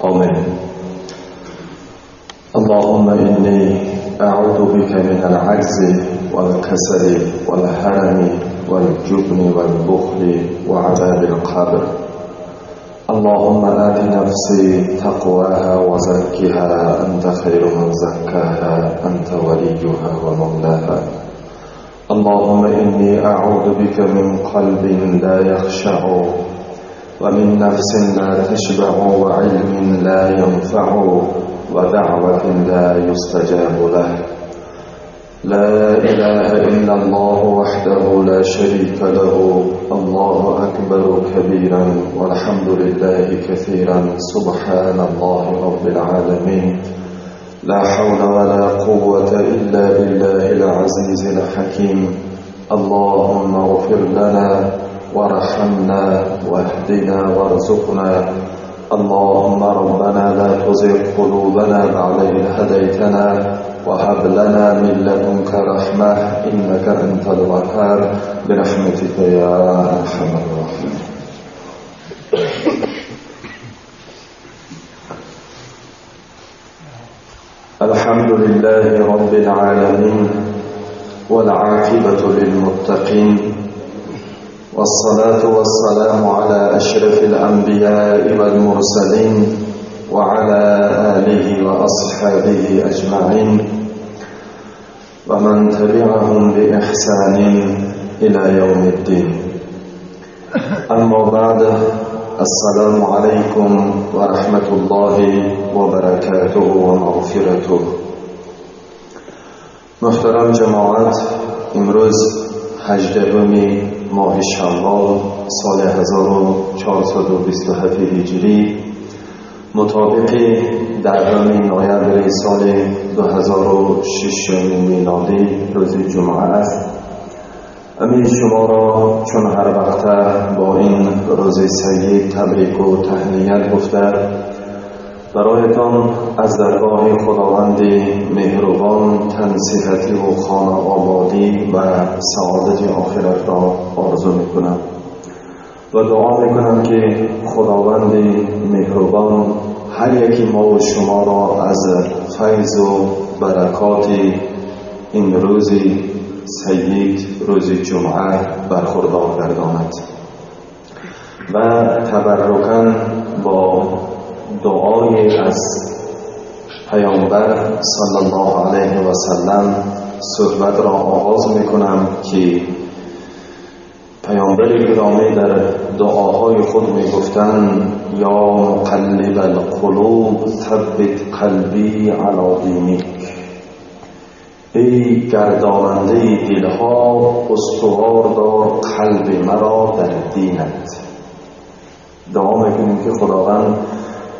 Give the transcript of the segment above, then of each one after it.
آمين. اللهم إني أعوذ بك من العجز والكسل والهرم والجبن والبخل وعذاب القبر. اللهم آت نفسي تقواها وزكها أنت خير من زكاها أنت وليها ومولاها. اللهم إني أعوذ بك من قلب لا يخشع ومن نفس لا تشبع وعلم لا ينفع ودعوة لا يستجاب له. لا إله إلا الله وحده لا شريك له، الله أكبر كبيرا والحمد لله كثيرا، سبحان الله رب العالمين، لا حول ولا قوة إلا بالله العزيز الحكيم. اللهم اغفر لنا وارحمنا واهدنا وارزقنا. اللهم ربنا لا تزغ قلوبنا بعد إذ هديتنا وهب لنا من لدنك رحمة إنك أنت الوهاب، برحمتك يا أرحم الراحمين. الحمد لله رب العالمين، والعاقبة للمتقين، والصلاة والسلام على أشرف الأنبياء والمرسلين وعلى آله وأصحابه أجمعين ومن تبعهم بإحسان إلى يوم الدين. أما بعد، السلام عليكم ورحمة الله وبركاته ومغفرته. محترم جماعت، امروز 18 ماه شوال سال 1427 هجری مطابق 10 نوامبر سال 2006 میلادی روز جمعه است. امیر شما را چون هر وقت با این روز سید تبریک و تهنیت گفته، برایتان از درگاه خداوند مهربان تنصیحتی و خانه آبادی و سعادت آخرت را آرزو میکنم و دعا میکنم که خداوند مهربان هر یکی ما و شما را از فیض و برکات این روز سید، روز جمعه برخوردار گرداند و تبرکاً با دعای از پیامبر صلی الله علیه و سلم صحبت را آغاز میکنم که پیامبر گرامی در دعاهای خود میگفتند: یا مقلب القلوب ثبت قلبی علی دینک. ای گرداننده دلها، استوار دار قلب مرا در دینت. دعا میکنیم که خداوند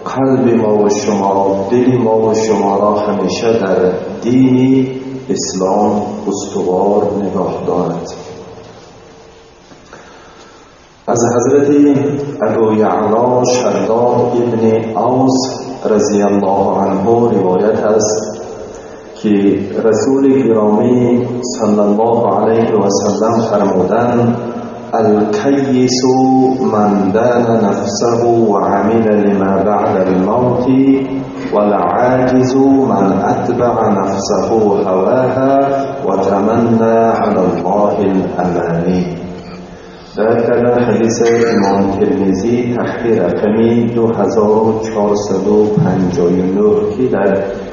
قلب ما و شما، دل ما و شما را همیشه در دین اسلام استوار نگاه دارد. از حضرت ابو یعلا شداد ابن اوس رضی الله عنه روایت است که رسول گرامی صلی الله علیه و سلم فرمودند: الکیس من دان نفسه وعمل لما بعد الموت والعاجز من اتبع نفسه هواها وتمنى على الله الامانی. در کردن حدیث امام ترمذی تحت رقم 2459 که در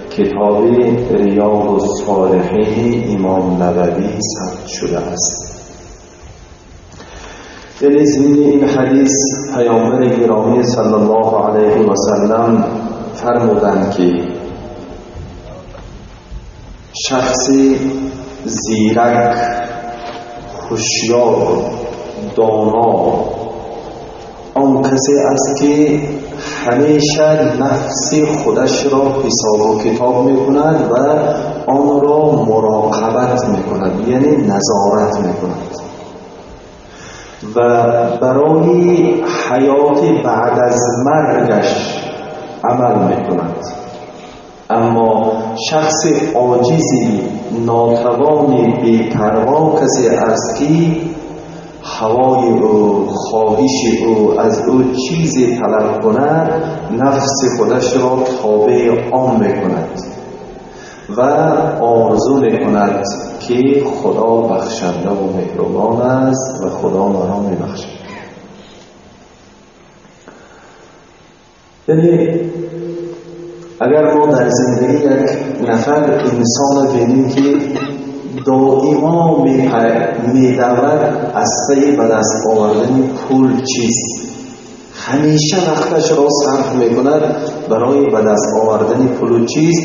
کتاب ریاض الصالحین امام نووی ثبت شده است. یعنی ضمن این حدیث پیامبر گرامی صلی الله علیه و سلم فرمودند که شخص زیرک، هوشیار، دانا آن کسی است که همیشه نفس خودش را حساب و کتاب میکند و آن را مراقبت میکند، یعنی نظارت میکند و برای حیات بعد از مرگش عمل میکند. اما شخص عاجزی، ناتوان، بی‌پروا کسی است که هوای او، خواهش او از او چیزی طلب کند، نفس خودش را تابع آن میکند و آرزو میکند که خدا بخشنده و مهربان است و خدا مرا میبخشد. یعنی اگر ما در زندگی یک نفر انسان بینیم که دائما میدود از پی به دست آوردن پول چیز، همیشه وقتش را صرف میکند برای به دست آوردن پول و چیز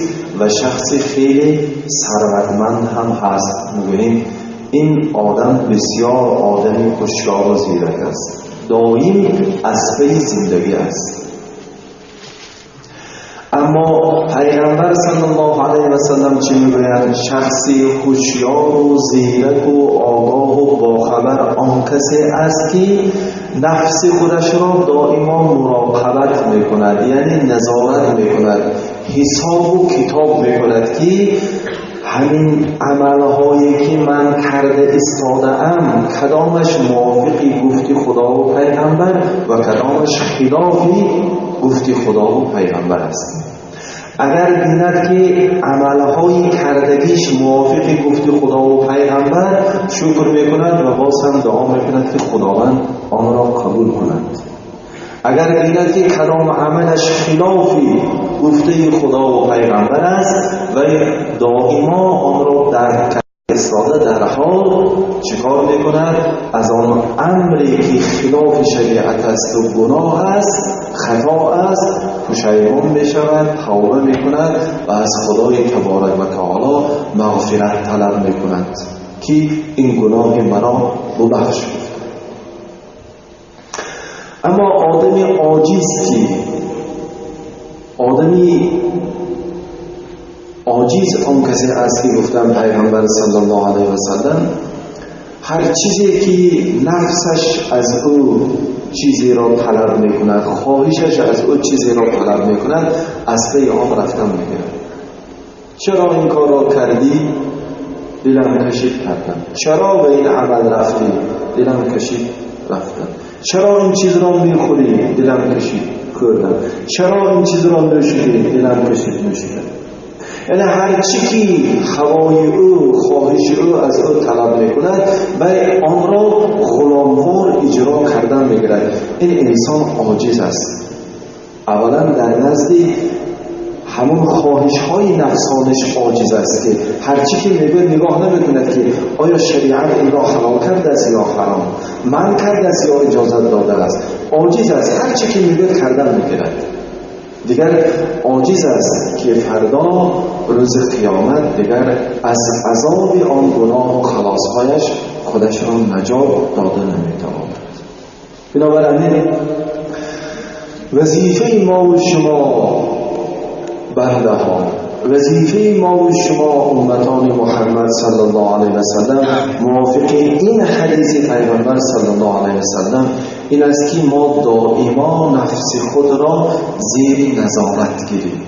و شخص خیلی ثروتمند هم هست، میگوییم این آدم بسیار آدمی هوشیار و زیرک است، دائم از پی زندگی است. اما پیغمبر صلی الله علیه و سلم چی میگویند؟ شخصی هوشیار و زیرک و آگاه و باخبر آن کسی است که نفس خودش را دائما مراقبت میکند، یعنی نظارت میکند، حساب و کتاب میکند که همین عملهایی که من کرده ایستاده ام کدامش موافقی گفتی خدا و پیغمبر و کدامش خلافی گفتی خدا و پیغمبر است. اگر بیند که عملهای کردگیش موافق گفتی خدا و پیغمبر، شکر میکند و باز هم دعا میکند که خداوند آن را قبول کند. اگر بیند که کلام عملش خلافی گفته خدا و پیغمبر است و دائما آن را درک ایستاده، در حال چیکار میکند؟ از آن امری که خلاف شریعت است و گناه است، خطا است، پشیمان میشود، توبه میکند و از خدای تبارک و تعالی مغفرت طلب میکند که این گناه مرا ببخش. اما آدم عاجز که آدمی عاجز آن کسی است که گفتم پیغمبر صلی الله علیه و سلم هر چیزی که نفسش از او چیزی را طلب میکند، خواهشش از او چیزی را طلب میکند، از پی آن رفتن میگیرد. چرا این کار را کردی؟ دلم کشید کردم. چرا به این عمل رفتی؟ دلم کشید رفتم. چرا این چیز را میخوری؟ دلم کشید خوردم. چرا این چیز را نوشیدی؟ دلم کشید نوشیدم. یعنی هر چی که هوای او، خواهش او از او طلب میکند، ولی آن را غلاموار اجرا کردن میگیرد. این انسان عاجز است. اولا در نزد همون خواهش های نفسانش عاجز است که هر چی که میگوید نگاه نمیکند که آیا شریعت این را حلال کرده است یا حرام، من کرده است یا اجازت داده است. عاجز است، هر چی که میگوید کردن میگیرد. دیگر عاجز است که فردا روز قیامت دیگر از عذاب آن گناه و خلاصهایش خودش را نجات داده نمیتواند. بنابراین وظیفه ما و شما بنده ها، وظیفه ما و شما امتان محمد صلی الله علیه و سلم موافق این حدیث پیغمبر صلی الله علیه و سلم این است که ما دائما نفس خود را زیر نظارت گیریم.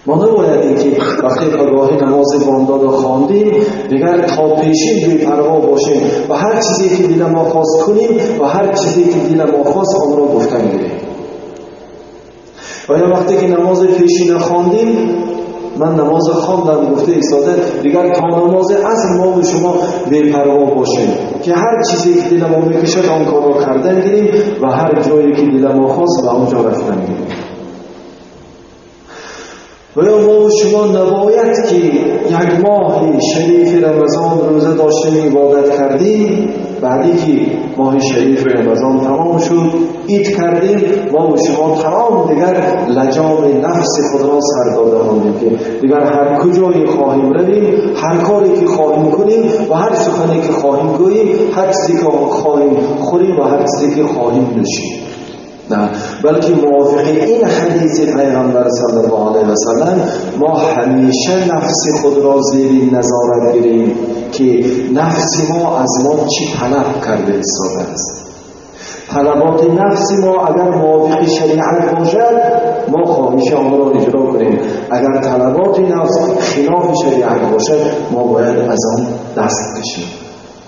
ما نباید که وقتی پگاهی نماز بامداد را خواندیم دیگر تا پیشین بی‌پروا باشیم و هر چیزی که دل ما خواست کنیم و هر چیزی که دل ما خواست آن را گفتن گیریم. و یا وقتی که نماز پیشین خواندیم، من نماز خواندم گفته ایستاده، دیگر تا نماز عصر ما و شما بی‌پروا باشیم که هر چیزی که دل ما میکشد آن کار را کردن گیریم و هر جایی که دل ما خواست به آنجا رفتن گیریم. و یا ما و شما نباید که یک ماه شریف رمضان روزه داشتیم عبادت کردیم، بعدی که ماه شریف رمضان تمام شد عید کردیم، ما و شما تمام دیگر لجام نفس خود را سر داده ماندیم که دیگر هر کجایی خواهیم رویم، هر کاری که خواهیم کنیم و هر سخنی که خواهیم گوییم، هر چیزی که خواهیم خوریم و هر چیزی که خواهیم نوشیم. نه، بلکه موافق این حدیث پیغمبر صلی الله علیه و سلم ما همیشه نفس خود را زیر نظارت گیریم که نفس ما از ما چی طلب کرده ایستاده است. طلبات نفس ما اگر موافق شریعت باشد ما خواهش آن را اجرا کنیم، اگر طلبات نفس خلاف شریعت باشد ما باید از آن دست کشیم.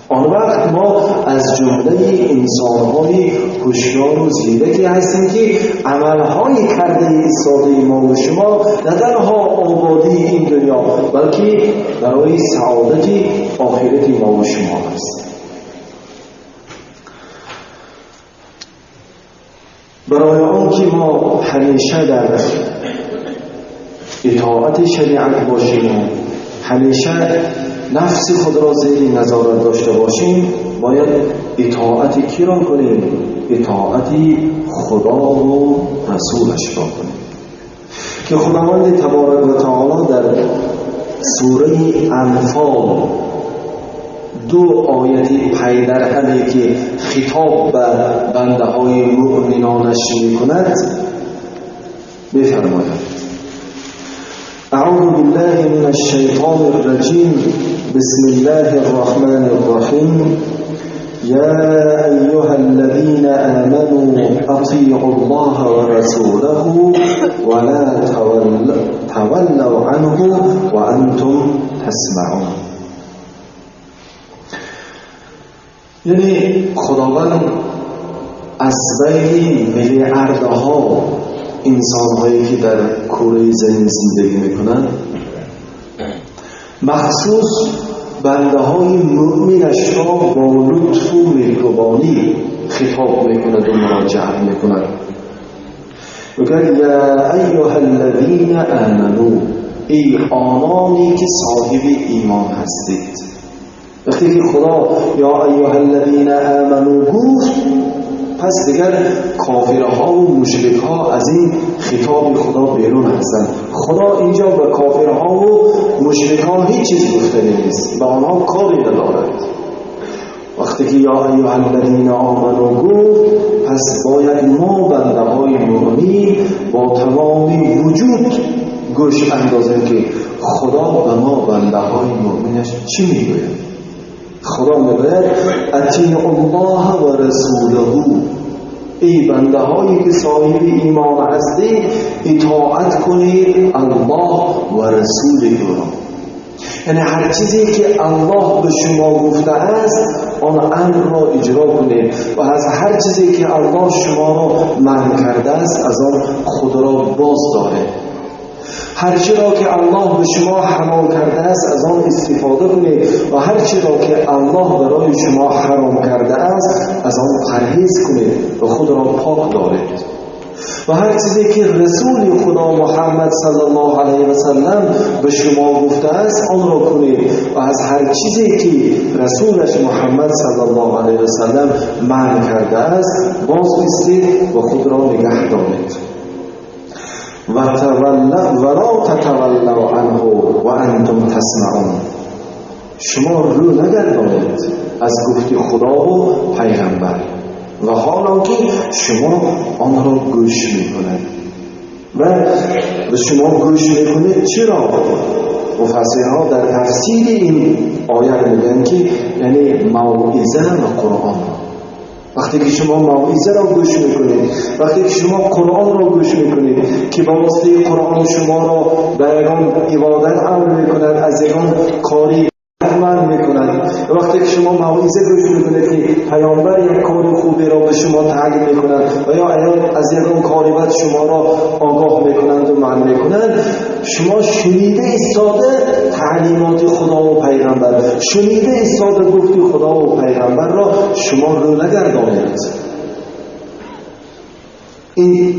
آن وقت ما از جمله انسان‌های هوشیار و زیرکی هستیم که عمل‌های کرده ساده ما و شما نه تنها آبادی این دنیا بلکه برای سعادت آخرت ما و شما است. برای آنکه ما همیشه در اطاعت شریعت باشیم، همیشه نفس خود را زیر نظارت داشته باشیم، باید اطاعت کی را کنیم؟ اطاعت خدا و رسولش را کنیم که خداوند تبارک و تعالی در سوره انفال دو آیت پی در همی که خطاب به بنده های مؤمنانش می کند بفرماید: اعوذ بالله من الشیطان الرجیم، بسم الله الرحمن الرحیم، یا ایها الذین آمنوا اطیعوا الله ورسوله ولا تولوا عنه وانتم تسمعون. یعنی خداوند از بین میلیاردها انسان‌هایی که در کره زمین زندگی میکنند مخصوص بنده های مؤمنش را با لطف و مهربانی خطاب میکند و مراجعه میکند. میگه یا ایها الذین آمنوا، ای آنانی که صاحب ایمان هستید. وقتی که خدا یا ایها الذین آمنوا گفت، پس دیگر کافرها و مشرکها از این خطاب خدا بیرون هستند. خدا اینجا به کافرها و مشرکها هیچ چیز گفته نیست، به آنها کاری ندارد. وقتی که یا ایها الذین آمنوا گفت، پس باید ما بنده های مؤمن با تمام وجود گوش اندازیم که خدا به ما بنده های مؤمنش چی میگوید. خدا میگوید اطیعوا الله و رسوله، ای بنده هایی که صاحب ایمان هستید اطاعت کنید الله و رسول او را. یعنی هر چیزی که الله به شما گفته است آن امر را اجرا کنید و از هر چیزی که الله شما را منع کرده است از آن خود را باز دارید. هر چی را که الله به شما حلال کرده است از آن استفاده کنید و هر چی را که الله برای شما حرام کرده است از آن پرهیز کنید و خود را پاک دارید. و هر چیزی که رسول خدا محمد صلی الله علیه و سلم به شما گفته است آن را کنید و از هر چیزی که رسولش محمد صلی الله علیه و سلم منع کرده است باز ایستید و خود را نگه دارید. و ولا تتولوا عنه و انتم تسمعون، شما رو نگردانید از گفت خدا و پیغمبر و حالا که شما آن را گوش میکنید و به شما گوش میکنید. چرا؟ مفسرها در تفسیر این آیه میگن که یعنی موعظه و قرآن. وقتی که شما موعظه را گوش میکنید، وقتی که شما قرآن را گوش میکنید که با واسطه قرآن شما را به یگان عبادت امر میکند، از یگان کاری منع میکند، وقتی که شما موعظه گوش میکنید که پیامبر یک کار خوبی را به شما تعلیم میکند و یا از یگان کاری بد شما را آگاه میکنند و منع میکنند، شما شنیده ایستاده تعلیمات خدا و پیغمبر، شنیده ایستاده گفتی خدا و پیغمبر را شما رو نگردانید. این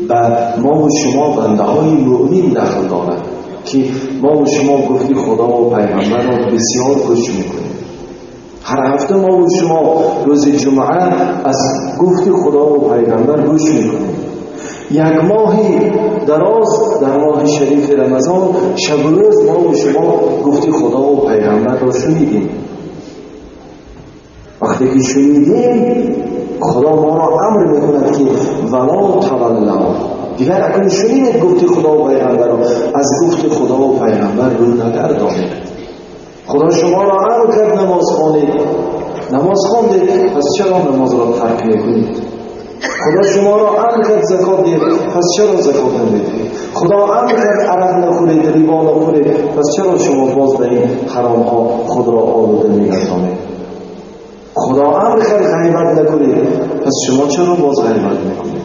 به ما و شما بنده های مؤمن دخل دارد که ما و شما گفتی خدا و پیغمبر را بسیار گوش میکنیم. هر هفته ما و شما روز جمعه از گفتی خدا و پیغمبر گوش میکنیم. یک ماهی دراز در ماه شریف رمضان شب و روز ما و شما گفتی خدا و پیغمبر را شنیدیم. وقتی که شنیدیم خدا ما را امر میکند که ولا تولوا، دیگر اکنون شنیدید گفتی خدا و پیغمبر را، از گفت خدا و پیغمبر رو نگردانید. خدا شما را امر کرد نماز خوانید، نماز خواندید، پس چرا نماز را ترک میکنید؟ خدا شما را امر کرد زکات دهید، پس چرا زکات نمیدهید؟ خدا امر کرد عرق نخورید، ربا نخورید، پس چرا شما باز به این حرام ها خود را آلوده میگردانید؟ امر کرد غیبت نکنید، پس شما چرا باز غیبت میکنید؟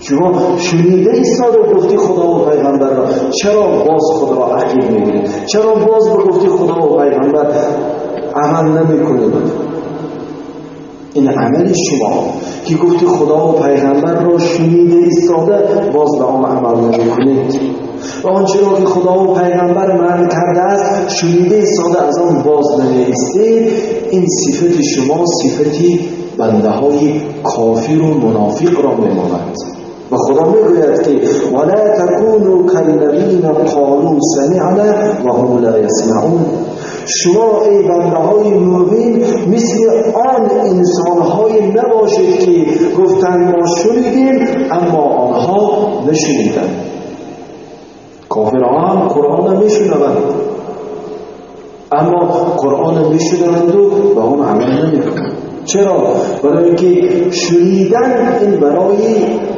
شما شنیده ایستاده گفتی خدا و پیغمبر را، چرا باز خود را عقیب میگیرید؟ چرا باز به گفتی خدا و پیغمبر عمل نمیکنید؟ این عمل شما که گفتی خدا و پیغمبر را شنیده ایستاده باز به آن عمل نمیکنید و آنچه را که خدا و پیغمبر منع کرده است شنیده ایستاده از آن باز نمیایستید، این صفت شما صفتی بنده های کافر و منافق را میماند. و خدا میگوید که ولا تکونوا کالذین قالوا سمعنا وهم لا یسمعون. شما ای بنده های مؤمن مثل آن انسان های نباشید که گفتند ما شنیدیم اما آنها نشنیدند. کافرها هم قرآن میشنوند اما قرآن میشنوند و به آن عمل نمیکنند. چرا؟ برای اینکه شنیدن این برای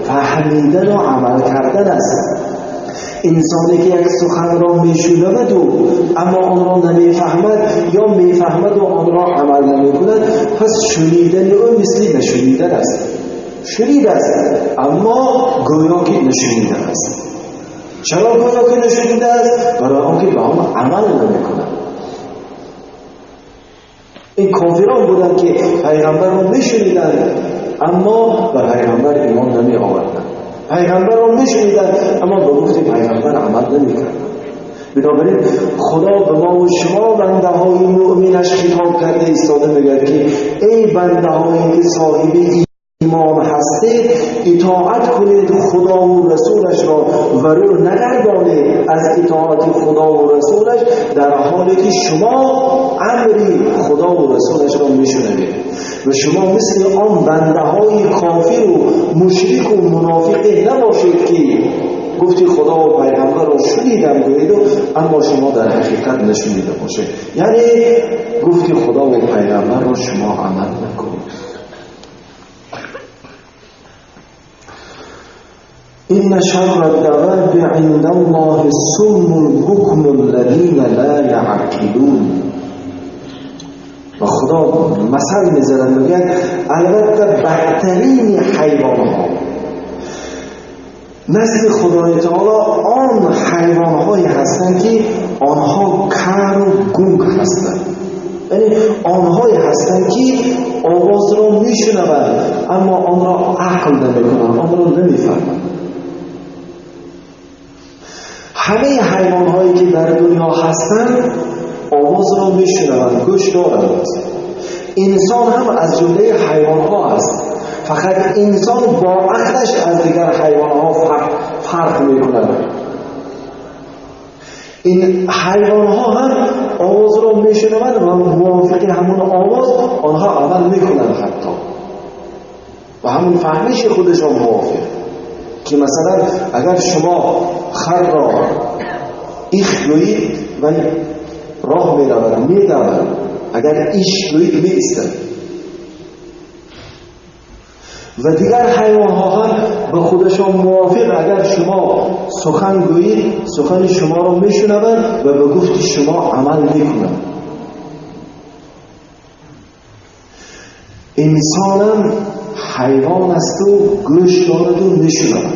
فهمیدن و عمل کردن است. انسانی که یک سخن را میشنود و اما آن را نمیفهمد یا میفهمد و آن را عمل نمیکند، پس شنیدن او مثل نشنیدن است. شنید است اما گویا که نشنیده است. چرا گویا که نشنیده است؟ برای آنکه به آن عمل نمیکند. این کافران بودند که پیغمبر را میشنیدند اما به پیغمبر ایمان نمی آوردند. پیغمبر را میشنیدند اما به گفت پیغمبر عمل نمیکردند. بنابراین خدا به ما و شما بنده های مؤمنش خطاب کرده ایستاده میگه که ای بنده هایی که صاحب ایمان هستید، اطاعت کنید خدا و رسولش را و رو نگردانید از اطاعت خدا و رسولش در حالی که شما امری خدا و رسولش را میشنوید و شما مثل آن بنده های کافر و مشرک و منافق نباشید که گفتی خدا و پیغمبر را شنیدم گویید اما شما در حقیقت نشنیده باشید. یعنی گفتی خدا و پیغمبر را شما عمل نکنید. إن شر الدواب عند الله الصم البكم الذين لا يعقلون. و خدا مثل میزنه میگه البته بدترین حیوان ها نزد خدای تعالی آن حیوان هایی هستند که آنها کر و گنگ هستند. یعنی آنهایی هستند که آواز را میشنوند اما آن را عقل نمیکنند، آن را نمیفهمند. همه حیوان هایی که در دنیا هستند آواز را میشنوند، گوش دارند. انسان هم از جمله حیوان ها است، فقط انسان با عقلش از دیگر حیوان ها فرق میکند. این حیوان ها هم آواز را میشنوند و موافق همون آواز آنها عمل میکنند، حتی و همون فهمش خودشان موافق. که مثلا اگر شما خر را ایخ گویید و راه می رود می دود، اگر ایش گویید می ایستد. و دیگر حیوان ها هم به خودشان موافق، اگر شما سخن گویید سخن شما را می شنوند و به گفت شما عمل می کنند. انسانم حیوان است و گوش دارد و میشنود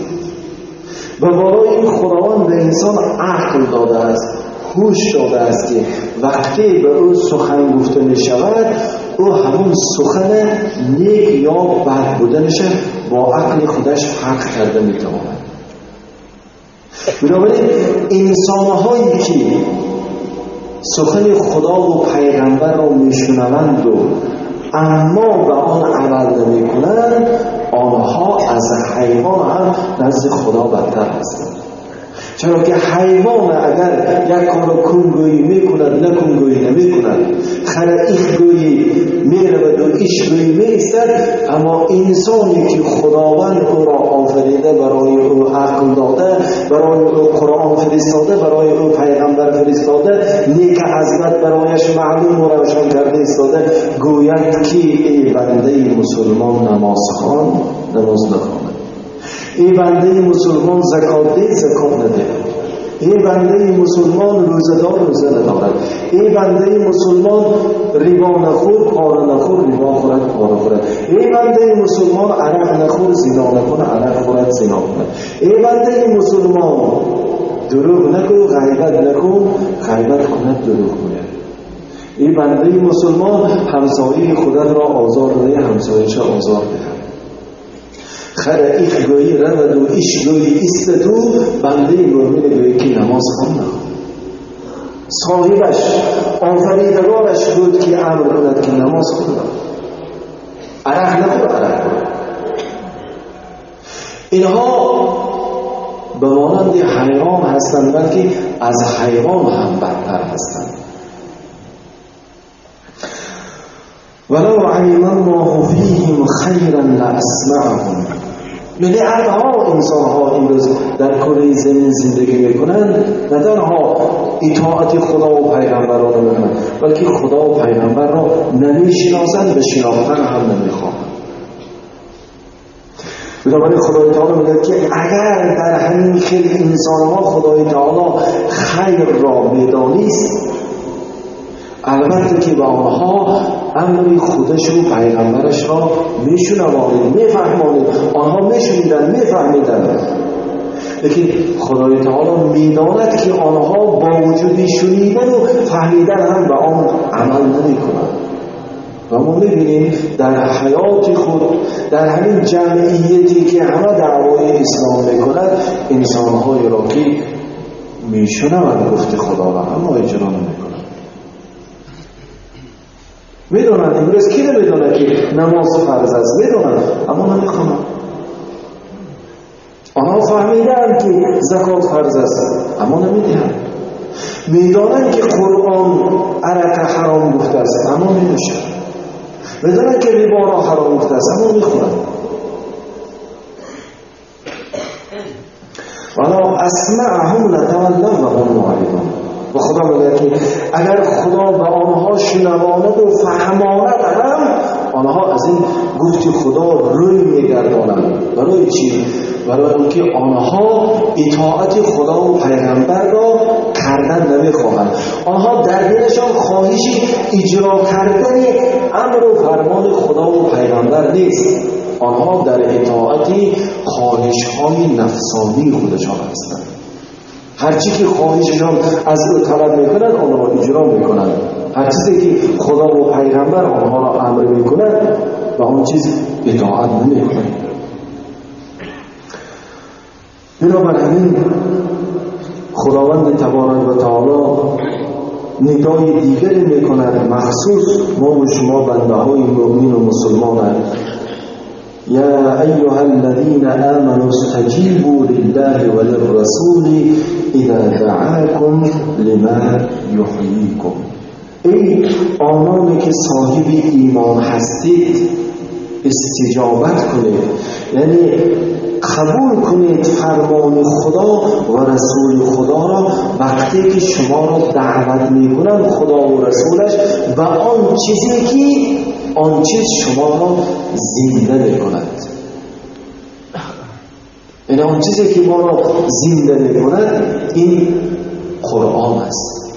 و برای این خداوند به انسان عقل داده است، هوش داده است که وقتی به او سخن گفته می شود او همون سخن نیک یا بد بودنش با عقل خودش فرق کرده می تواند. بنابراین انسانهایی که سخن خدا و پیغمبر را می شنوند و اما به آن عمل نمی کنند، آنها از حیوان هم نزد خدا بدتر هستند. چرا که حیوان اگر یک کار کنگویی میکند نکنگویی نمیکند، خر ایخ گویی میرود و ایش گویی میایستد، اما انسانی که خداوند او را آفریده، برای او عقل داده، برای او قرآن فرستاده، برای او پیغمبر فرستاده، نیک از بد برایش معلوم و روشن کرده ایستاده، گوید که ای بنده مسلمان نماز خوان نماز نخواند، ای بنده مسلمان زکات ده زکات نده، ای بنده مسلمان روزه دار روزه ندارد، ای بنده مسلمان ربا ربا نخور پاره نخور، ربا خورد پاره خورد. ای بنده مسلمان عرق نخور زنا نکن، عرق خورد زنا کند. ای بنده مسلمان دروغ نگو، غیبت نکن، غیبت کند دروغ گوید. ای بنده مسلمان همسایه خودت را آزار نده، همسایه‌اش را آزار ده. خر ایخ گویی رود و ایش گویی ایستد و بنده مؤمن گویی که نماز خوان. صاحبش آفریدگارش بود که امر کند که نماز خواند، عرق نخور، عرق خورد. اینها به مانند حیوان هستند، بلکه از حیوان هم بدتر هستند. ولو علم الله فیهم خیرا لاسمعهم. میلیاردها انسانها امروز در کره زمین زندگی میکنند، نه تنها اطاعت خدا و پیغمبر را نمیکنند، بلکه خدا و پیغمبر را نمیشناسند، به شناختن هم نمیخواهند. بنابراین خدای تعالی میگه که اگر در همین خیلی انسانها خدای تعالی خیر را میدانست، البته که به آنها امر خودش و پیغمبرش را میشنوانید، میفهمانید. آنها میشنیدند، میفهمیدند، لیکن خدای تعالی میداند که آنها با وجود شنیدن و فهمیدن هم به آن عمل نمیکنند. و ما میبینیم در حیات خود، در همین جمعیتی که همه دعوای اسلام میکند، انسانهای را که میشنوند گفت خدا را اما اجرا نمیکنند. میدونن امروز کی نمیدونه که نماز فرض است؟ میدونن اما نمیخونن. آنها فهمیدن که زکات فرض است اما نمیدهند. میدانند که قرآن عرق حرام گفته است اما مینوشند. میدانند که ربا را حرام گفته است اما میخورند. ولو اسمعهم لتولوا وهم معرضون. و خدا میگه که اگر خدا به آنها شنواند و فهماند هم، آنها از این گفت خدا روی میگردانند. برای چی؟ برای اینکه آنها اطاعت خدا و پیغمبر را کردن نمیخواهند. آنها در دلشان خواهش اجرا کردن امر و فرمان خدا و پیغمبر نیست. آنها در اطاعت خواهش های نفسانی خودشان هستند. هرچی که خواهششان از او طلب میکنند آن را اجرا میکنند. هر چیزی که خدا و پیغمبر آنها را امر میکنند و آن چیز اطاعت نمیکنند. بنابراین خداوند تبارک و تعالی ندای دیگری میکند مخصوص ما و شما بنده های مؤمن و مسلمان. یا ایها الذین آمنوا استجیبوا لله وللرسول اذا دعاکم لما یحییکم. ای آنانی که صاحب ایمان هستید استجابت کنید، یعنی قبول کنید فرمان خدا و رسول خدا را وقتی که شما را دعوت میکنند خدا و رسولش و آن چیزی که آن چیز شما را زنده میکند. یعنی آن چیزی که ما را زنده میکند این قرآن است.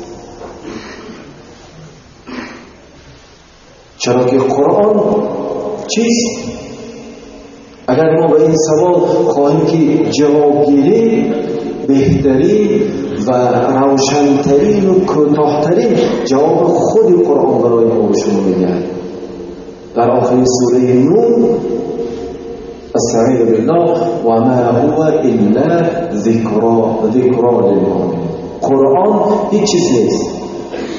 چرا که قرآن چیست؟ اگر ما به این سوال خواهیم که جواب گیریم، بهترین و روشنترین و کوتاهترین جواب خود قرآن برای ما و شما میدهد. در آخر سوره نون استعیذ بالله و ما هو الا ذکر للعالمین. قرآن هیچ چیز نیست.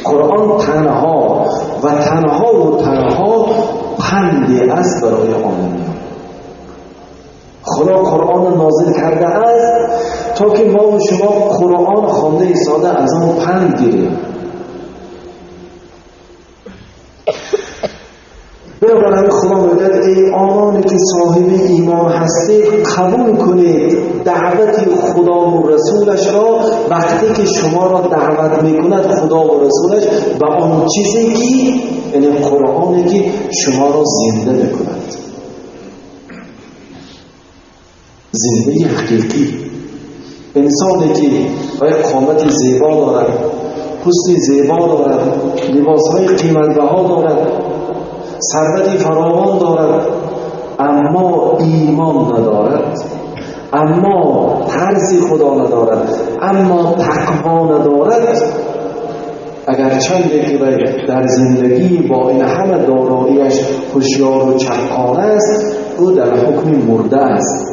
قرآن تنها و تنها و تنها پندی است برای عالمیان. خدا قرآن نازل کرده است تا که ما و شما قرآن خوانده ساده از آن پند گیریم. بنابراین خدا میگوید ای آنانی که صاحب ایمان هستید قبول کنید دعوت خدا و رسولش را وقتی که شما را دعوت میکند خدا و رسولش به آن چیزی که یعنی قرآنی که شما را زنده میکند، زندگی حقیقی. انسانی که یک قامت زیبا دارد، حسن زیبا دارد، لباسهای قیمت‌بها دارد، ثروتی فراوان دارد، اما ایمان ندارد، اما ترس خدا ندارد، اما تقوا ندارد، اگر چند که در زندگی با این همه داراییش هوشیار و چپقان است، او در حکم مرده است.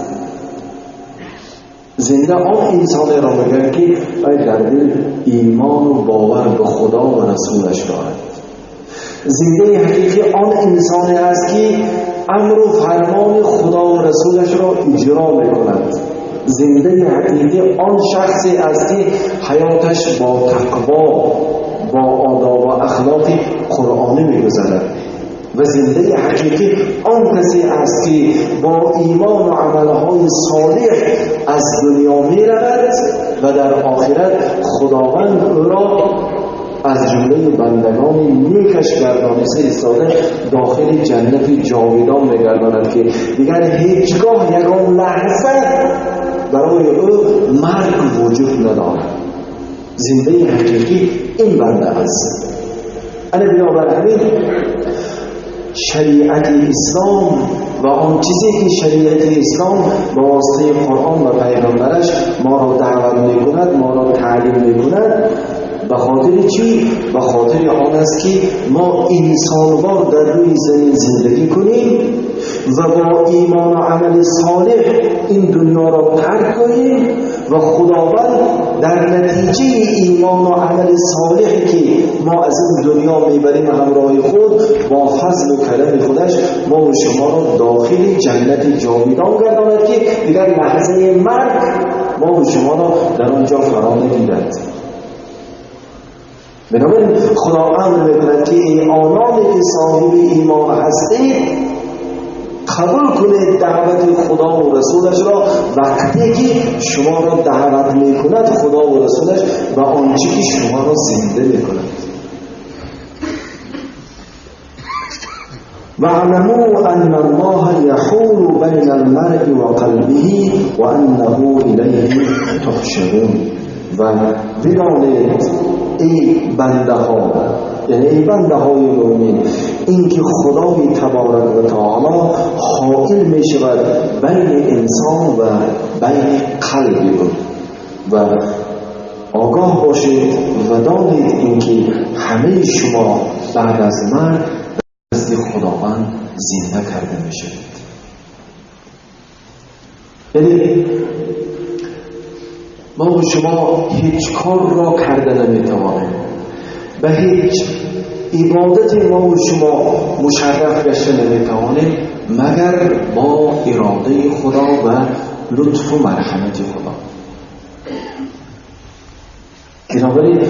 زنده آن انسان را میگن که در دل ایمان و باور به خدا و رسولش دارد. زنده حقیقی آن انسان است که امر و فرمان خدا و رسولش را اجرا میکند. زنده حقیقی آن شخصی است که حیاتش با تقوا، با آداب و اخلاق قرآنی میگذرد. و زنده حقیقی آن کسی است که با ایمان و عملهای صالح از دنیا میرود و در آخرت خداوند او را از جمله بندگان نیکش گردانسته ایستاده داخل جنت جاویدان میگرداند که دیگر هیچگاه یگان لحظه برای او مرگ وجود ندارد. زنده حقیقی این بنده است. بنابراین شریعت اسلام و آن چیزی که شریعت اسلام با واسطه قرآن و پیغمبرش ما را دعوت میکند، ما را تعلیم میکند، به خاطر چی؟ به خاطر آن است که ما انسانوار در روی زمین زندگی کنیم و با ایمان و عمل صالح این دنیا را ترک کنیم و خداوند در نتیجه ایمان و عمل صالحی که ما از این دنیا میبریم همراه خود، با فضل و کرم خودش ما و شما را داخل جنت جاویدان گرداند که دیگر لحظه مرگ ما و شما را در آنجا فرا نگیرد. بنابراین خدا امر میکند که ای آنان که صاحب ایمان هستید، قبول کنید دعوت خدا و رسولش را وقتی که شما را دعوت میکند خدا و رسولش و آنچه که شما را زنده میکند. واعلموا ان الله یحول بین المرء و قلبه و انه الیه تحشرون. و بدانید ای بنده ها، یعنی ای بنده های مؤمن، اینکه خدای تبارک و تعالی حائل می شود بین انسان و بین قلب او، و آگاه باشید و دانید اینکه همه شما بعد از مرگ نزد خداوند زنده کرده می شوید. یعنی ما و شما هیچ کار را کرده نمیتوانیم، به هیچ عبادت ما و شما مشرف گشته نمیتوانیم مگر با اراده خدا و لطف و مرحمت خدا. بنابراین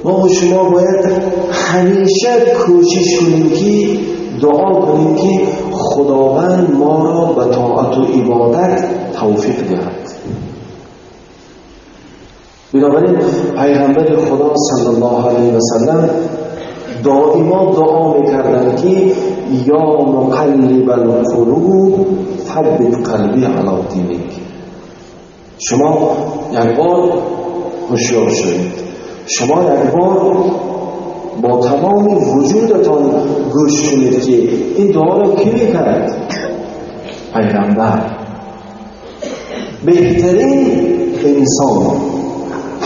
ما و شما باید همیشه کوشش کنیم که دعا کنیم که خداوند ما را به طاعت و عبادت توفیق دهد. بنابراین پیغمبر خدا صلی الله علیه و سلم دائما دعا میکردند که یا مقلب القلوب ثبت قلبی علی دینک. شما یک بار هوشیار شوید، شما یک بار با تمام وجودتان گوش کنید که این دعا را کی میکرد؟ پیغمبر، بهترین انسان،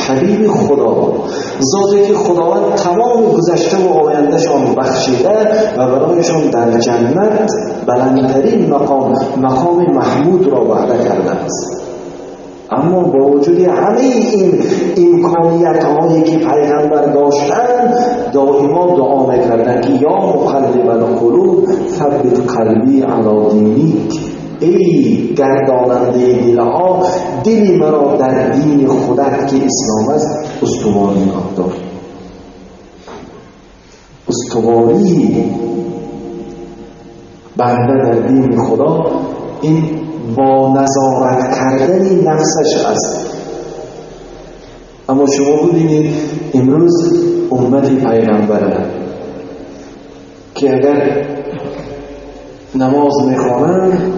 حبیب خدا، ذاتی که خداوند تمام گذشته و آیندهشان بخشیده و برایشان در جنت بلندترین مقام، مقام محمود را وعده کرده است. اما با وجود همه این امکانیت هایی که پیغمبر داشتند، دائما دعا میکردند که یا مقلب القلوب ثبت قلبی علی دینک، ای گرداننده دلها، دلی مرا در دین خودت که اسلام است استوار نگاه دار. استواری بنده در دین خدا این با نظارت کردن نفسش است. اما شما ببینید امروز امت پیغمبره که اگر نماز میخوانند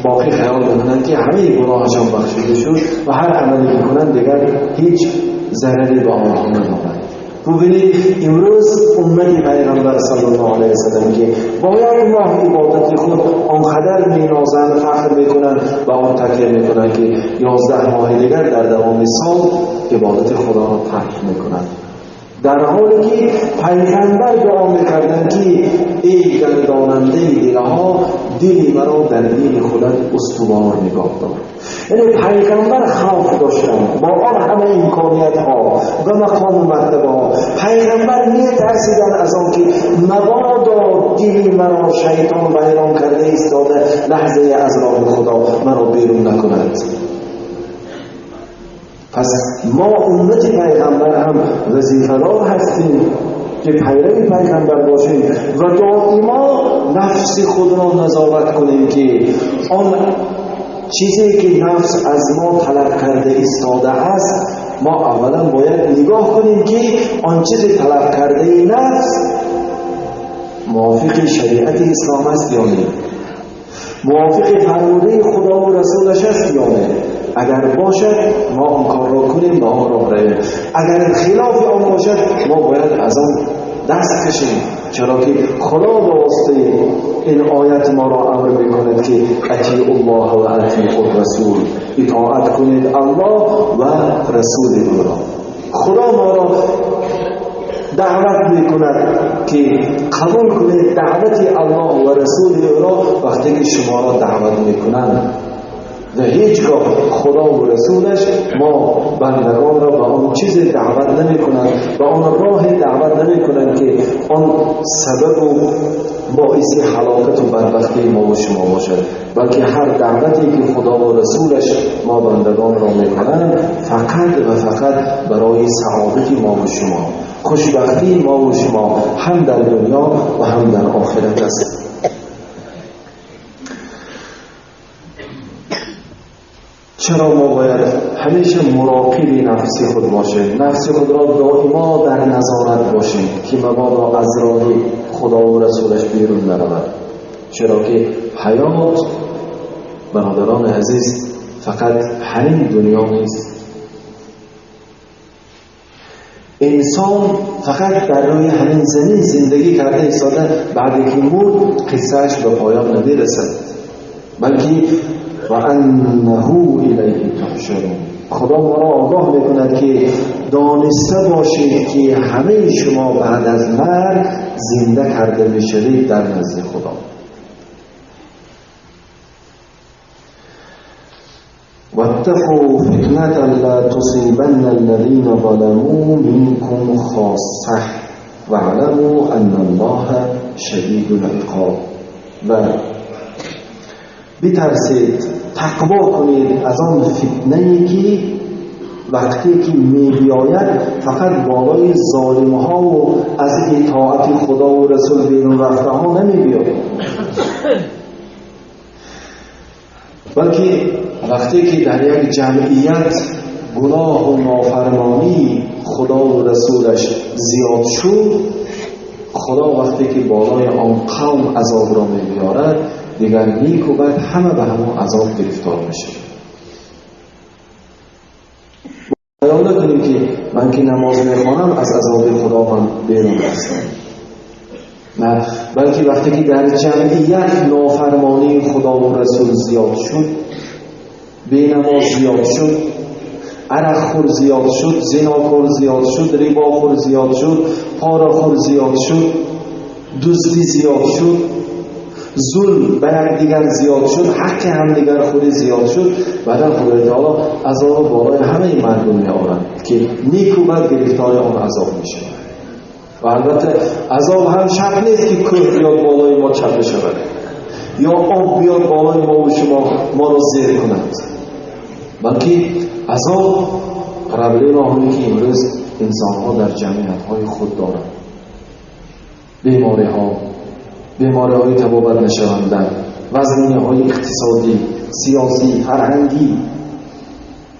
باقی خیال میکنند که همه گناهشان بخشیده شد و هر عملی میکنند دیگر هیچ ضرری به آنها ندارد. ببینید امروز امت پیغمبر صلی الله علیه وسلم که با یک ماه عبادت خود آنقدر مینازند، فخر میکنند و آن تکیه میکنند که 11 ماه دیگر در دوام سال عبادت خدا را ترک میکنند، در حالی که پیغمبر دعا میکردند که ای گرداننده دلها، دل مرا در دین خودت استوار نگاه دار. یعنی پیغمبر خوف داشتند با آن همه امکانیت ها و مقام و مرتبه ها، پیغمبر میترسیدند از آن که مبادا دل مرا شیطان ویران کرده ایستاده لحظه از راه خدا مرا بیرون نکند. پس ما امت پیغمبر هم وظیفه‌دار هستیم که پیرو پیغمبر باشیم و دائما نفس خود را نظارت کنیم که آن چیزی که نفس از ما طلب کرده ایستاده است، ما اولا باید نگاه کنیم که آن چیزی طلب کرده نفس موافق شریعت اسلام است یا نه، موافق فرموده خدا و رسولش است یا نه. اگر باشد ما آن کار را کنیم و آن را برویم، اگر خلاف آن باشد ما باید از آن دست کشیم، چرا که خدا به واسطه این آیت ما را امر میکند که اطیعوا الله و اطیعوا الرسول، اطاعت کنید الله و رسول او را. خدا ما را دعوت میکند که قبول کنید دعوت الله و رسول او را وقتی که شما را دعوت میکنند. و هیچگاه خدا و رسولش ما بندگان را به آن چیز دعوت نمی کنند، به آن راه دعوت نمی کنند که آن سبب و باعث هلاکت و بدبختی ما و شما باشد، بلکه هر دعوتی که خدا و رسولش ما بندگان را می کنند فقط و فقط برای سعادت ما و شما، خوشبختی ما و شما هم در دنیا و هم در آخرت است. چرا ما باید همیشه مراقب نفس خود باشیم، نفس خود را دائما در نظارت باشیم که مبادا از راه خدا و رسولش بیرون نرود؟ چرا که حیات برادران عزیز فقط همین دنیا نیست. انسان فقط در روی همین زمین زندگی کرده ایستاده، بعد که مرد قصهش به پایان نمیرسد، بلکه و انه الیه تحشرون. خدا ما را آگاه میکند که دانسته باشید که همه شما بعد از مرگ زنده کرده میشوید در نزد خدا. واتقوا فتنة لا تصيبن الذين ظلموا منكم خاصة واعلموا ان الله شدید العقاب. و بترسید، تقوا کنید از آن فتنه‌ای که وقتی که می‌آید فقط بالای ظالم‌ها و از اطاعت خدا و رسول بیرون رفته ها نمی‌آید، بلکه وقتی که در یک جمعیت گناه و نافرمانی خدا و رسولش زیاد شد، خدا وقتی که بالای آن قوم عذاب را می‌آورد دیگر نیک و بد همه به همون عذاب گرفتار میشه. خیال نکنیم که من که نماز میخوانم از عذاب خدا من بیرون هستم، نه، بلکه وقتی که در جمعیت نافرمانی خدا و رسول زیاد شد، بینماز زیاد شد، عرق خور زیاد شد، زناخور زیاد شد، رباخور زیاد شد، پاره‌خور زیاد شد، دزدی زیاد شد، ظلم به یکدیگر زیاد شد، حق همدیگر خوری زیاد شد، بعدا خدای تعالی عذاب بالای همه مردم می‌آورد که نیک و بد گرفتار آن عذاب میشه. و البته عذاب هم شرط نیست که کوه بیاد بالای ما چپه شود یا آب بیاد بالای ما و شما ما را زیر کند، بلکه عذاب پرابلم هایی که امروز انسان‌ها در جمعیت‌های خود دارند، بیماری‌ها، بیماری‌های تبابت نشونده، وزنی‌های اقتصادی، سیاسی، فرهنگی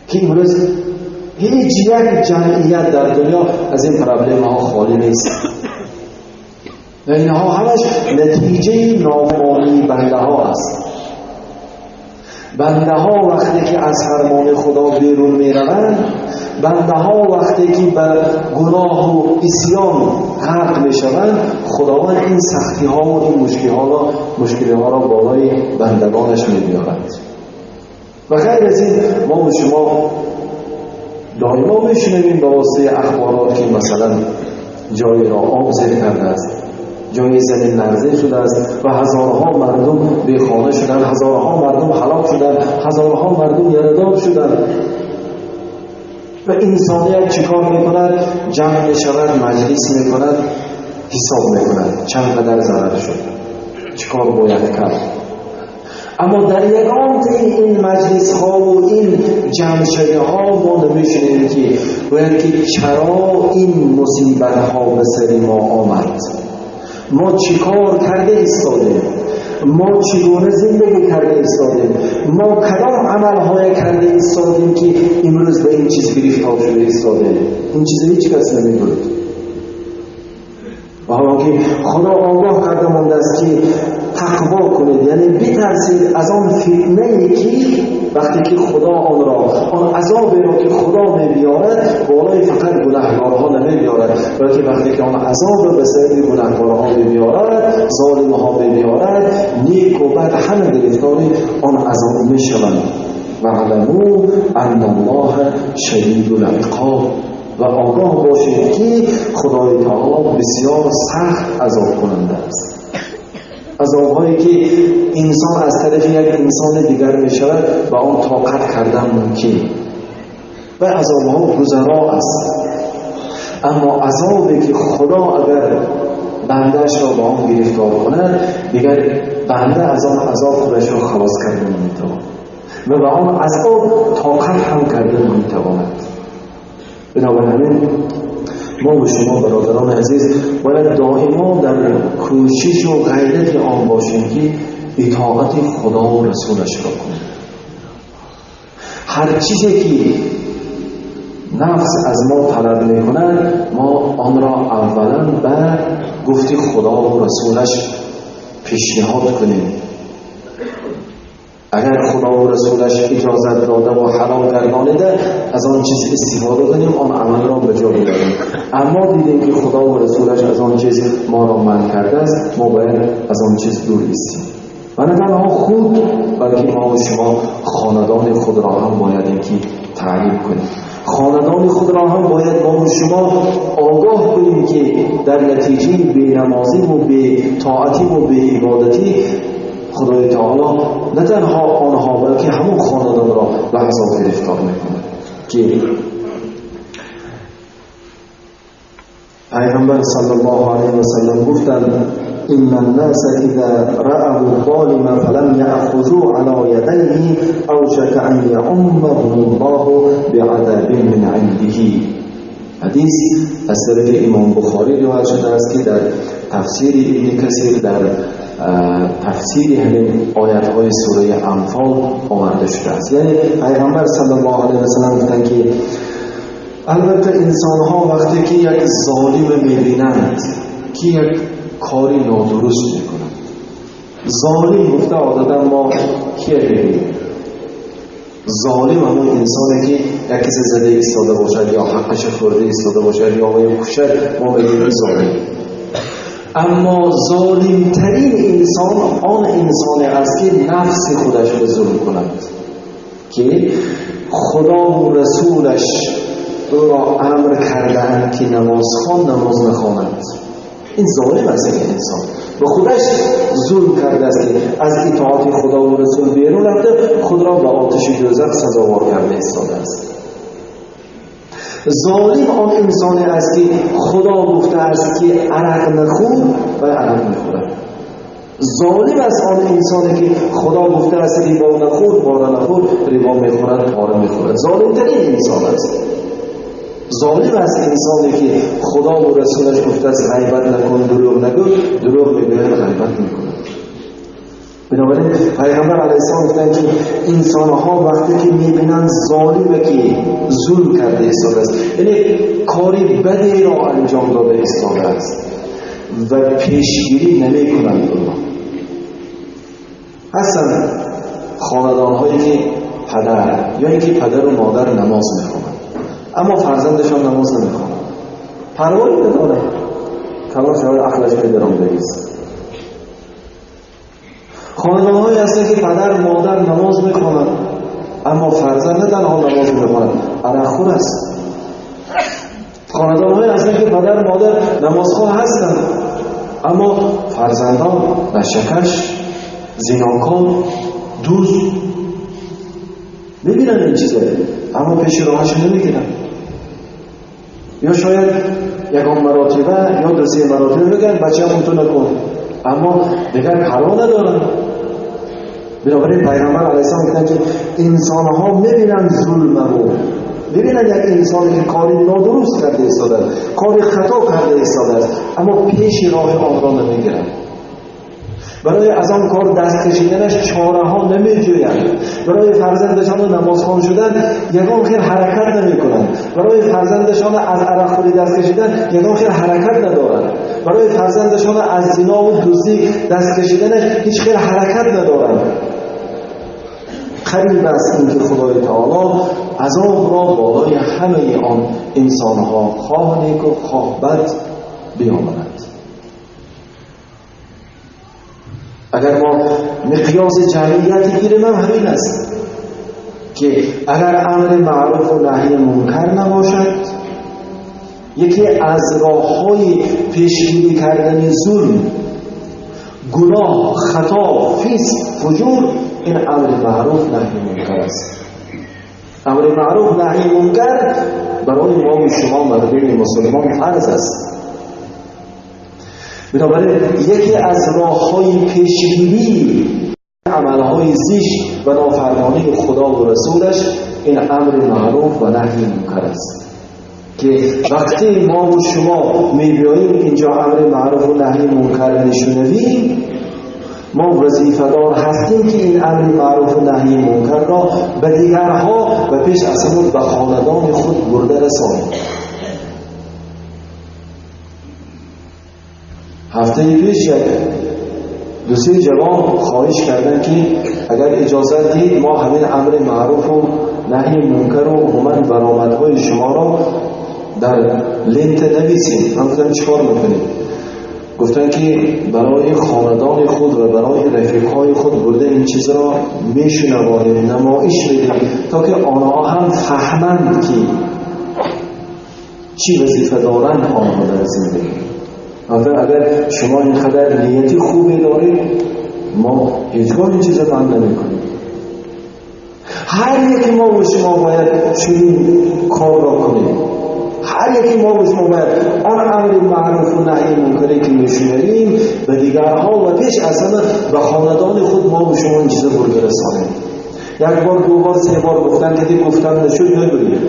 که امروز هیچ یک جمعیت در دنیا از این پرابلم‌ها خالی نیست و اینها همش نتیجه نافرمانی بنده ها است. بنده ها وقتی که از فرمان خدا بیرون می روند، بنده ها وقتی که به گناه و عصیان غرق میشوند، خداوند این سختی ها و این مشکل ها را بالای بندگانش می‌آورد. و غیر از این ما و شما دائما میشنویم به واسطه اخبارات که مثلا جایی را آب زیر کرده است، جای زمین لرزه شده است و هزارها مردم بی خانه شدند، هزارها مردم هلاک شدند، هزارها مردم یردار شدند. و انسانیت چیکار میکند؟ جمع میشود، مجلس میکند، حساب میکند چند قدر ضرر شد، چیکار باید کرد. اما در یگان این مجلس ها و این جمع شده ها ما نمیشنیم که باید که چرا این مصیبت ها به سر ما آمد، ما چیکار کرده ایستادیم، ما چگونه زندگی کرده ایستادیم، ما کدام عملهای کرده ایستادیم که امروز به این چیز گرفتار شده ایستادیم. این چیز هیچ کس نمی‌داند. و حالا که خدا آگاه کرده مانده است که تقوا کنید، یعنی بترسید از آن فتنه ای که وقتی که خدا آن را، آن عذاب را که خدا می‌بیارد بالای فقط گناهکارها نمی‌بیارد، بلکه وقتی که آن عذاب به سبب گناهکارها می‌بیارد، ظالم‌ها می‌بیارد، نیک و بد همه گرفتار آن عذاب می‌شوند. و علموا ان الله شدید العقاب، و آگاه باشید که خدای تعالی بسیار سخت عذاب کننده است. عذاب‌هایی که انسان از طرف یک انسان دیگر می‌شود و آن طاقت کردن ممکن و عذاب‌ها گذرا است. اما عذابی که خدا اگر بنده‌اش را با آن گرفتار کند، دیگر بنده از آن عذاب خودش را خلاص کرده نمی‌تواند و به آن عذاب طاقت هم کرده نمی‌تواند. بنابراین ما و شما برادران عزیز باید دائما در کوشش و غیرت آن باشیم که اطاعت خدا و رسولش را کنیم. هر چیزی که نفس از ما طلب می‌کند، ما آن را اولا به گفت خدا و رسولش پیشنهاد کنیم. اگر خدا و رسولش اجازت داده و حلال گردانیده، از آن چیز استفاده کنیم، آن عمل را به جا بیاوریم. اما دیدیم که خدا و رسولش از آن چیز ما را منع کرده است، ما باید از آن چیز دور ایستیم. و نه تنها خود، بلکه ما و شما خاندان خود را هم باید اینکه تعلیم کنیم. خاندان خود را هم باید ما و شما آگاه کنیم که در نتیجه بی‌نمازی و بی‌طاعتی و بی‌عبادتی خدای تعالی نه تنها آنها بلکه همون خاندان را به عذاب گرفتار میکند. که پیغمبر صلی الله علیه و سلم گفتند ان الناس اذا رأوا الظالم فلم یأخذوا علی یدیه اوشک ان یعمهم الله بعذاب من عنده. حدیث از طریق امام بخاری روایت شده است که در تفسیر ابن کثیر در تفسیر همین آیت‌های سوره انفال آورده شده است. یعنی پیغمبر صلی الله علیه و سلم گفتند که البته انسان‌ها وقتی که یک ظالم می‌بینند که یک کاری نادرست می‌کنند، ظالم گفته عادتاً ما کیه ببینیم؟ ظالم همون انسانی که یک کسی زده ایستاده باشد یا حقش خورده ایستاده باشد یا آقای کشد، ما می‌گیم ظالم. اما ظالمترین انسان آن انسانی است که نفس خودش به ظلم کند، که خدا و رسولش او را امر کردند که نماز خوان، نماز نخواند. این ظالم است این انسان، به خودش ظلم کرده است که از اطاعت خدا و رسول بیرون رفته، خود را به آتش دوزخ سزاوار کرده ایستاده است. ظالم آن انسانی است که خدا گفته است که عرق نخور و عرق میخورد. ظالم است آن انسانی که خدا گفته است ربا نخور، پاره نخور، ربا میخورد، پاره میخورد. ظالم ترین انسان است. ظالم است انسانی که خدا و رسولش گفته است غیبت نکن، دروغ نگو، دروغ میگوید، غیبت میکند. بنابراین پیغمبر علیه السلام گفتند که انسانها وقتی که میبینند ظالمه که ظلم کرده ایستاده است، یعنی کاری بدی را انجام داده ایستاده است و پیشگیری نمیکنند. اونها هستند خاندانهایی که پدر یا اینکه پدر و مادر نماز میخوانند، اما فرزندشان نماز نمیخواند، پروایی نداره، کلان شوای عقلش میدارم بگیست. خاندانهایی هستند که پدر مادر نماز میخوانند، اما فرزند نه تنها نماز میخواند، عرقخور است. خاندانهایی هستند که پدر مادر نمازخوان هستند، اما فرزندان نشکش، زیناکار، دوست میبینن این چیزه، اما پیش راهش نمیگیرن. یا شاید یکم مراتبه یا دو سه مراتبه بگن بچه همون تو نکن، اما دیگر پروا ندارن. بنابراین پیغمبر علیه السلام گفتن که انسان ها میبینن ظلم رو، میبینن یک انسانی که کاری نادرست کرده ایستاده، کاری خطا کرده ایستاده است، اما پیش راه آن را نمیگیرن. برای از آن کار دست کشیدنش چاره ها نمیجویند. برای فرزندشان نمازخوان شدن یگان خیر حرکت نمیکنند. برای فرزندشان از عرقخوری دست کشیدن یگان خیر حرکت ندارند. برای فرزندشان از زنا و دزدی دست کشیدنش هیچ خیر حرکت ندارند. قریب است اینکه خدای تعالی عذاب را بالای همه آن انسانها خواه نیک و خواه بد بیاورد. اگر ما مقیاس جمعیت گیریم هم همین است که اگر امر معروف و نهی منکر نباشد، یکی از راه‌های پیشگیری کردن ظلم، گناه، خطا، فسق، فجور، این امر معروف نهی منکر است. امر معروف نهی منکر برای ما و شما مردم مسلمان فرض است. بنابراین یکی از راه‌های پیشگیری عمل‌های زشت و نافرمانی خدا و رسولش این امر معروف و نهی منکر است که وقتی ما و شما می‌بینیم اینجا امر معروف و نهی منکر می‌شنویم، ما وظیفه‌دار هستیم که این امر معروف و نهی منکر را به دیگرها و پیش از همون به خاندان خود برده رسانیم. هفته پیش یک دو سه جوان خواهش کردن که اگر اجازه دید ما همین امر معروف و نهی منکر و عموما برآمدهای شما را در لنت نویسیم. من گفتم چیکار میکنیم؟ گفتن که برای خاندان خود و برای رفیقهای خود برده این چیز را میشنوانیم، نمایش میدیم تا که آنها هم فهمند که چی وظیفه دارند آنها در زندگی. اگر شما اینقدر نیتی خوبی دارید، ما هیچگاه این چیز رو من نمی کنیم. هر یکی ما و شما باید چنین کار را کنیم. هر یکی ما و شما باید آن امر معروف و نهی منکری که میشنویم به دیگرها و پیش از همه به خاندان خود ما و شما این چیز رو برسانیم. یک بار، دو بار، سه بار گفتن که دیگه گفتن نشد نگوییم.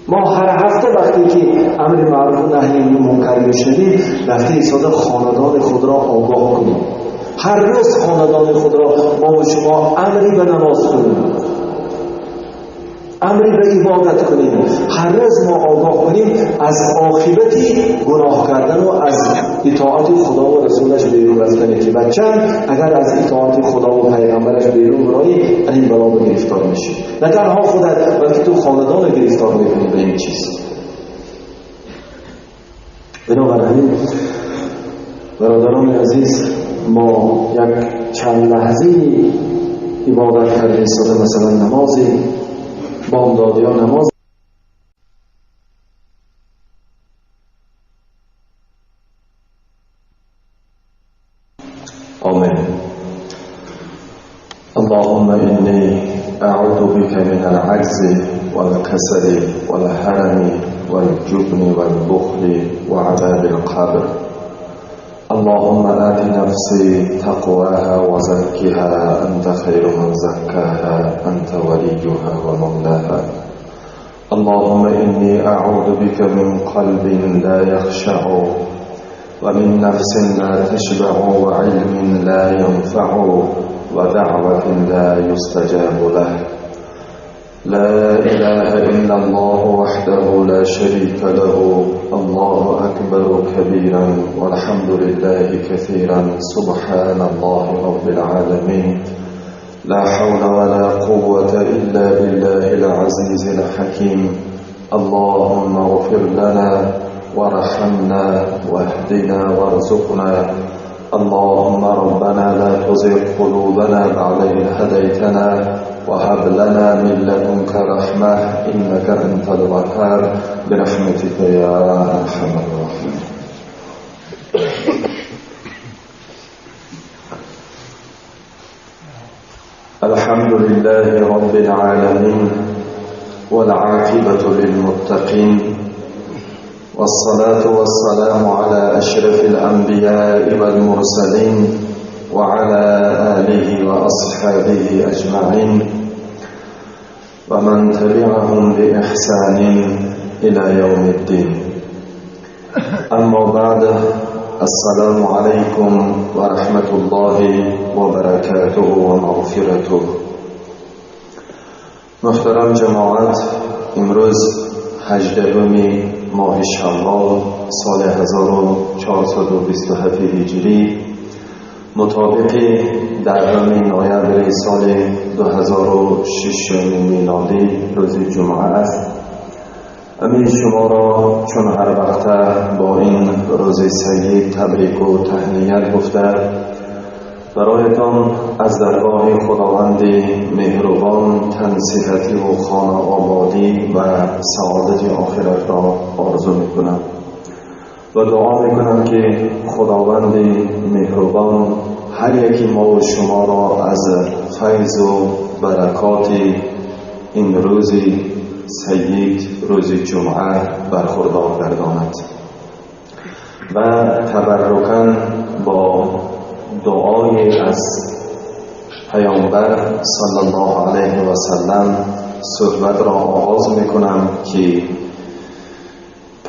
ما هر هفته وقتی که امر معروف و نهی منکر میشنویم، رفته ایستاده خاندان خود را آگاه کنیم. هر روز خاندان خود را ما و شما امری به نماز کنیم، امری به عبادت کنیم. هر روز ما آگاه کنیم از عاقبت گناه کردن و از اطاعت خدا و رسولش بیرون رفتن، که بچه اگر از اطاعت خدا و پیغمبرش بیرون برایی این بلا به گرفتار میشی. نه تنها خودت بلکه تو خاندان گرفتار میکنی به این چیز. بنابراین برادران عزیز، ما یک چند لحظه عبادت کرده ایستاده، مثلا نمازی بامداد یا نماز آمین. اللهم إني أعوذ بك من العجز والكسل والهرم والجبن والبخل وعذاب القبر. اللهم آت نفسي تقواها وزكها أنت خير من زكاها أنت وليها ومولاها. اللهم إني أعوذ بك من قلب لا يخشع ومن نفس لا تشبع وعلم لا ينفع ودعوة لا يستجاب له. لا إله إلا الله وحده لا شريك له. الله أكبر كبيرا والحمد لله كثيرا. سبحان الله رب العالمين. لا حول ولا قوة إلا بالله العزيز الحكيم. اللهم اغفر لنا وارحمنا واهدنا وارزقنا. اللهم ربنا لا تزغ قلوبنا بعد إذ هديتنا وهب لنا من لدنك رحمة إنك أنت الوهاب برحمتك يا أرحم الراحمين. الحمد لله رب العالمين والعاقبة للمتقين والصلاة والسلام على أشرف الأنبياء والمرسلين وعلى آله وأصحابه أجمعين ومن تبعهم بإحسان إلى يوم الدين. أما بعد، السلام عليكم ورحمة الله وبركاته ومغفرته. محترم جماعت، امروز 18 ماه شوال سال 1427 هجری مطابق 10 نوامبر سال 2006 میلادی روز جمعه است. امیر شما را چون هر وقت با این روز سید تبریک و تهنیت گفته، برایتان از درگاه خداوند مهربان تنصیحتی و خانه آبادی و سعادت آخرت را آرزو میکنم و دعا میکنم که خداوند مهربان هر یکی ما و شما را از فیض و برکات این روز سید، روز جمعه برخوردار گرداند و تبرکاً با دعای از پیامبر صلی الله علیه و سلم صحبت را آغاز میکنم که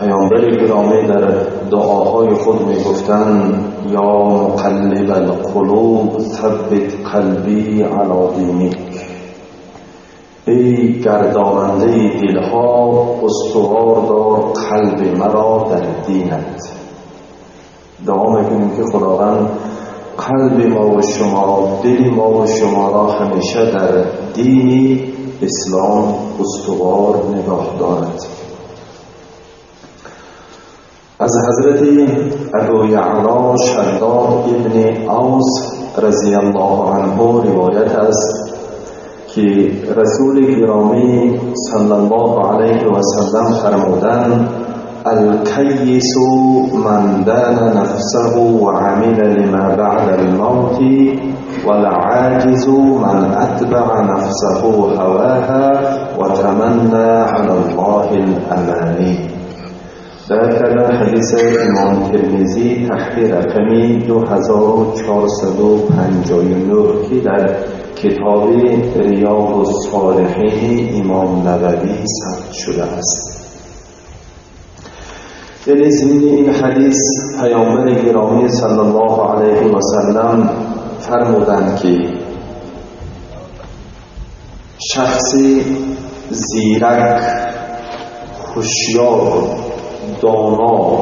پیامبر گرامی در دعاهای خود میگفتند: یا مقلب القلوب ثبت قلبی علی دینک. ای گرداننده دلها، استوار دار قلب مرا در دینت. دعا میکنیم که خداوند قلب ما و شما، دل ما و شما را همیشه در دین اسلام استوار نگاه دارد. از حضرت ابو یعلا شداد ابن اوس رضی الله عنه روایت است که رسول گرامی صلی الله علیه و سلم فرمودند: الکیس من دان نفسه وعمل لما بعد الموت والعاجز من اتبع نفسه هواها وتمنى على الله الامانی. در کردن حدیث امام ترمذی تحت رقم 2459 که در کتاب ریاض الصالحین امام نووی ثبت شده است. یعنی ضمن این حدیث پیامبر گرامی صلی الله علیه و سلم فرمودند که شخص زیرک، هوشیار، دانا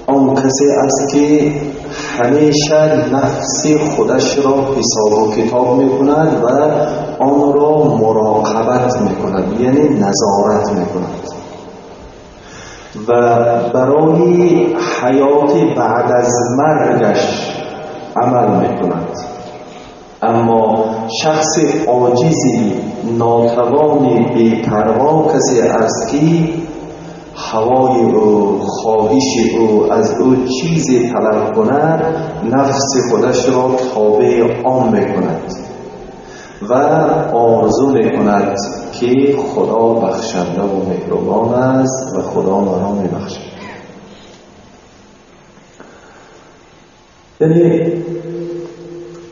آن کسی است که همیشه نفس خودش را حساب و کتاب میکند و آن را مراقبت میکند، یعنی نظارت میکند و برای حیات بعد از مرگش عمل میکند. اما شخص عاجزی، ناتوانی، بی‌پروا کسی است که هوای او، خواهش او، از او چیزی طلب کند، نفس خودش را تابع آن میکند و آرزو میکند که خدا بخشنده و مهربان است و خدا مرا میبخشد. یعنی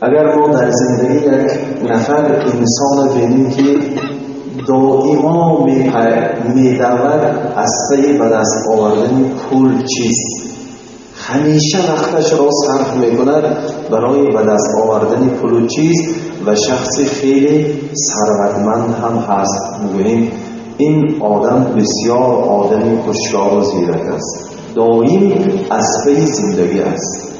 اگر ما در زندگی یک نفر انسان بینیم که دائما میدود از پی به دست آوردن پول چیز، همیشه وقتش را صرف میکند برای به دست آوردن پول و چیز و شخص خیلی ثروتمند هم هست، میگوییم این آدم بسیار آدمی هوشیار و زیرک است، دائم از پی زندگی است.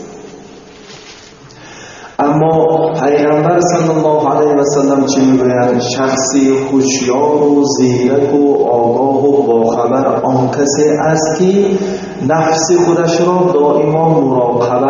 اما پیغمبر Пайғамбар саллаллоҳу алайҳи васаллам чӣ мегӯянд? Шахси ҳушёру зираку огоҳу бохабар он касе аст, ки нафси худашро доимо муроқабат